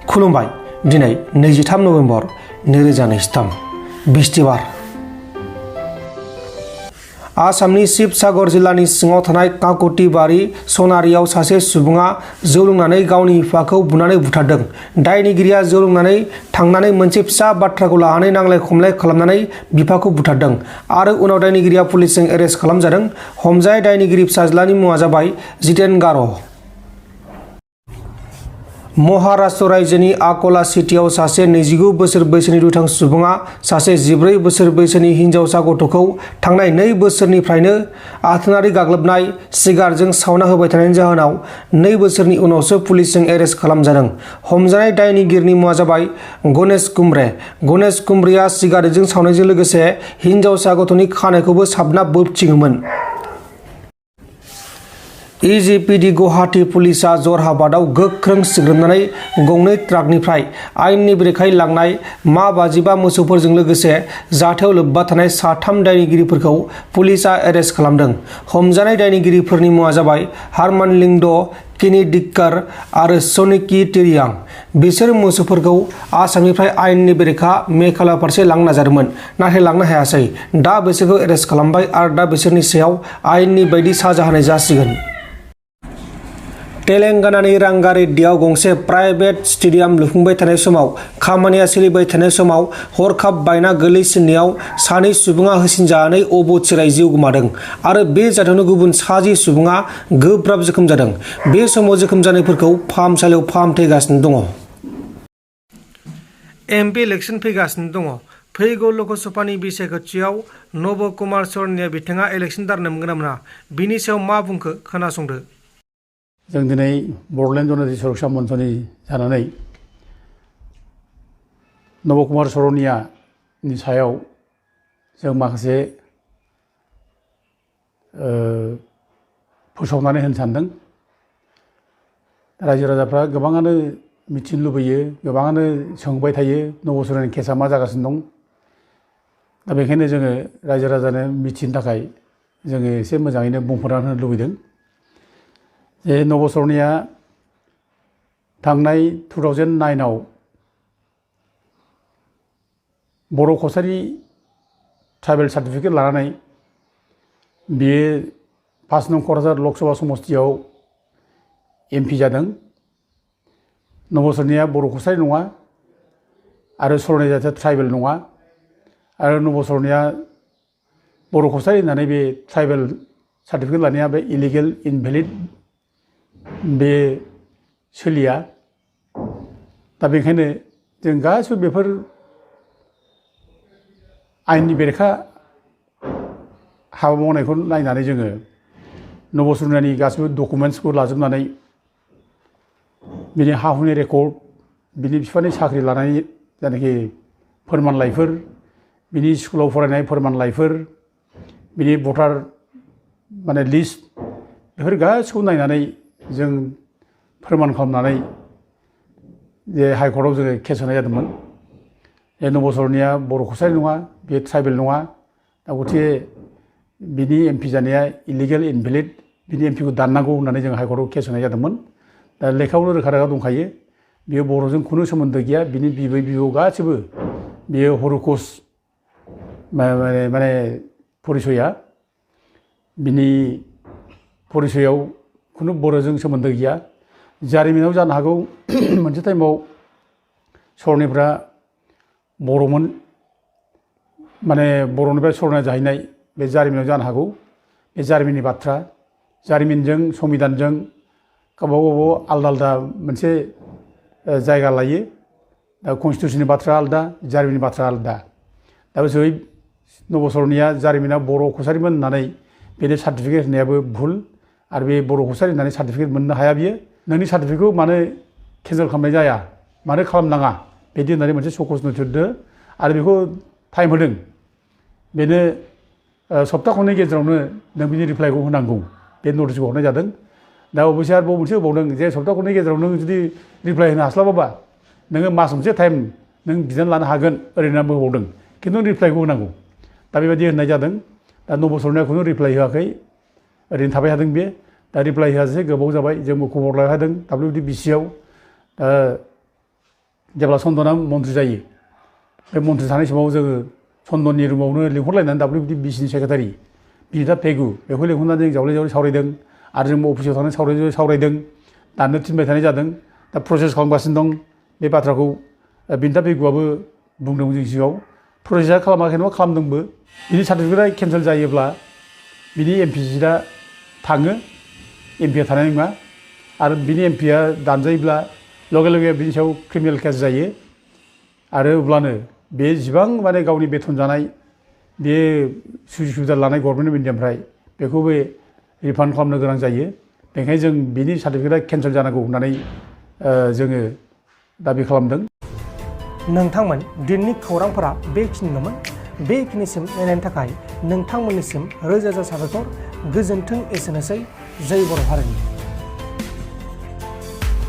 खुलुमबाय दिनै 23 नभेम्बर 2023 बिस्तिबार आसामनि शिबसागर जिल्लानि सिङाव थानाय काकतिबारि सनारियाव सासे सुबुङा जौ लोंनानै गावनि बिफाखौ बुनानै बुथारदों। दायनिगिरिया जौ लोंनानै थांनानै मोनसे फिसा बाथ्राखौ लानानै नांलाय खमलाय खालामनानै बिफाखौ बुथारदों आरो उनाव दायनिगिरिया पुलिसजों एरेस्ट खालामजादों। हमजानाय दायनिगिरि फिसाज्लानि मुङा जाबाय जितेन गार'। महाराष्ट्र रायजोनि आकला सिटियाव सासे 29 बोसोर बैसोनि दुथां सुबुङा सासे 14 बोसोर बैसोनि हिनजावसा गथ'खौ थांनाय 2 बोसोरनिफ्रायनो आथोनारि गाग्लोबनाय सिगारजों सावना होबाय थानायनि जाहोनाव 2 बोसोरनि उनावसो पुलिसजों एरेस्ट खालामजादों। हमजानाय दायनिगिरिनि मुङा जाबाय गणेश कुमरे। गणेश कुमरेया सिगारेटजों सावनायजों लोगोसे हिनजावसा गथ'नि खानायखौबो साबना बोबथिङोमोन। इजिपिडि गुवाहाटी पुलिसा जरहाबादआव गोख्रों सिग्रोमनानै गंनै ट्राकनिफ्राय आयेननि बेरेखायै लांनाय मा-55 मोसौफोरजों लोगोसे जाथायाव लोब्बा थानाय 3 दायनिगिरिफोरखौ पुलिसा एरेस्ट खालामदों। हमजानाय दायनिगिरिफोरनि मुङा जाबाय हारमानलिंड केनिडिक्कर आरो सनिकी टेरियां। बिसोर मोसौफोरखौ आसामनिफ्राय आयेननि बेरेखा मेघालय फारसे लांनो नाजादोंमोन, नाथाय लांनो हायासै। दा बिसोरखौ एरेस्ट खालामबाय आरो दा बिसोरनि सायाव आयेननि बायदि साजा होनाय जासिगोन। तेलेंगानानि रांगारेड्डीआव गंसे प्राइभेट स्टेडियाम लुफुंबाय थानाय समाव खामानिया सोलिबाय थानाय समाव हरखाब बायना गोलैसिननायाव 2 सुबुङा होसिनजानानै अबथिरायै जिउ गोमादों आरो बे जाथायावनो गुबुन 60 सुबुङा गोब्राब जोखोम जादों। बे समाव जोखोम जानायफोरखौ फाहामसालियाव फाहामथाय होगासिनो दङ। एमपि इलेक्सन फैगासिनो दङ। फैगौ लकसभानि बिसायख'थियाव नब कुमार सरनिया बिथाङा इलेक्सन दारनो मोनगोन ना मोना, बिनि सायाव मा बुंखो खोनासंदो। जों दिनै बड'लेण्ड जनजाति सुरक्षा मन्चनि जानानै नब कुमार सरनियानि सायाव जों माखासे फोसावनानै होनो सानदों। रायजो राजाफ्रा गोबाङानो मिथिनो लुबैयो, गोबाङानो सोंबाय थायो नब सरनियानि केसा मा जागासिनो दं। दा बेखायनो जोङो रायजो राजानो मिथिनो थाखाय जोङो एसे मोजाङैनो बुंफोरना होनो लुबैदों जे नब सरनिया थांनाय 2009आव बर' कसारि ट्राइबेल सार्टिफिकेट लानानै बियो 5 नं क'क्राझार लकसभा समस्तियाव एमपि जादों। नब सरनिया बर' कसारि नङा आरो सरनिया जाथिया ट्राइबेल नङा आरो नब सरनिया बर' कसारि होननानै बे ट्राइबेल सार्टिफिकेट लानाया बे इलिगेल इनभेलिड बे सोलिया। दा बेखायनो जों गासिबो बेफोर आयेननि बेरेखा हाबा मावनायखौ नायनानै जोङो नब सरनियानि गासिबो डकुमेन्ट्सखौ लाजोबनानै बिनि हा हुनि रेकर्ड, बिनि बिफानि साख्रि लानाय जायनाखि फोरमानलाइफोर, बिनि स्कुलाव फरायनाय फोरमानलाइफोर, बिनि भटार लिस्ट, बेफोर गासिखौबो नायनानै जों फोरमान खालामनानै जे हाइकर्टआव जोङो केस होनाय जादोंमोन। नब सरनिया बर' कसारि नङा, बे ट्राइबेल नङा। दा गथिखे बिनि एमपि जानाया इलिगेल इनभेलिड, बिनि एमपिखौ दाननांगौ होननानै जों हाइकर्टआव केस होनाय जादोंमोन। दा लेखायावनो रोखा रोखा दंखायो बियो बर'जों खुनु सोमोन्दो गैया। बिनि बिबै बिबौ गासिबो बियो हरुकस माने परिचया, बिनि परिचयाव खुनु बर'जों सोमोन्दो गैया। जारिमिनाव जानो हागौ मोनसे टाइमाव सरनिफ्रा बर'मोन, माने बर'निफ्राय सरनिया जाहैनाय बे जारिमिनाव जानो हागौ। बे जारिमिननि बाथ्रा, जारिमिनजों संबिधानजों गावबागाव आलदा आलदा मोनसे जायगा लायो। दा कनस्टिटिउसननि बाथ्रा आलदा, जारिमिननि बाथ्रा आलदा। दा बे जै नब सरनिया जारिमिना बर' कसारिमोन होननानै बेनो सार्टिफिकेट होनायाबो भुल आरो बे बर' कसारि होननानै सार्टिफिकेट मोननो हाया। बियो नोंनि सार्टिफिकेटखौ मानो केन्सेल खालामनाय जाया, मानो खालामनाङा बिदि होननानै मोनसे सकस नटिस होदों आरो बेखौ टाइम होदों। बेनो सप्ता खननै गेजेरावनो नों बिनि रिप्लाइखौ होनांगौ, बे नटिसखौ हरनाय जादों। दा अबयसे आरोबाव मोनसे होबावदों जे सप्ता खननै गेजेराव नों जुदि रिप्लाइ होनो हास्लाबाबा नोङो मास मोनसे टाइम नों बिनानै लानो हागोन ओरैनो होबावदों, खिन्थु रिप्लाइखौ होनांगौ। दा बेबायदि होननाय जादों। दा नब सरनिया खुनु रिप्लाइ होआखै, ओरैनो थाबाय थादों। बे दा रिप्लाइ होआसै गोबाव जाबाय, जोंबो खबर लाबाय थादों WDBC आव। जेब्ला चन्दना मन्थ्रि जायो बे मन्थ्रि थानाय समाव जोङो चन्दननि रुमावनो लिंहरलायनानै WBCनि सेक्रेटारि बिनिता पेगु बेखौ लिंहरनानै जों जावले जावले सावरायदों आरो जों अफिसाव थांनानै सावरायदों दाननो थिनबाय थानाय जादों दा प्रसेस खालामगासिनो दं बे बाथ्राखौ बिनिता पेगुआबो बुंदों जों सिगाङाव प्रसेसा खालामाखै नङा खालामदोंबो बिनि सार्टिफिकेटआ केन्सेल जायोब्ला बिनि एमपि सिटआ थाङो एमपिआ थानाय नङा आरो बिनि एमपिआ दानजायोब्ला लगे लगे बिनि सायाव क्रिमिनेल केस जायो आरो अब्लानो बे जिबां माने गावनि बेथन जानाय बे सुजुग सुबिदा लानाय गभर्नमेन्ट अफ इन्डियानिफ्राय बेखौ बे रिफान्ड खालामनो गोनां जायो बेनिखायनो जों बिनि सार्टिफिकेटआ केन्सेल जानांगौ होननानै जोङो दाबि खालामदों। नोंथांमोन दिनैनि खौरांफोरा बेखिनिल'मोन बेखिनिसिम नायनायनि थाखाय नोंथांमोननिसिम रोजा रोजा साबायखर गोजोन्थों एसेनोसै जै बर' हारिनि।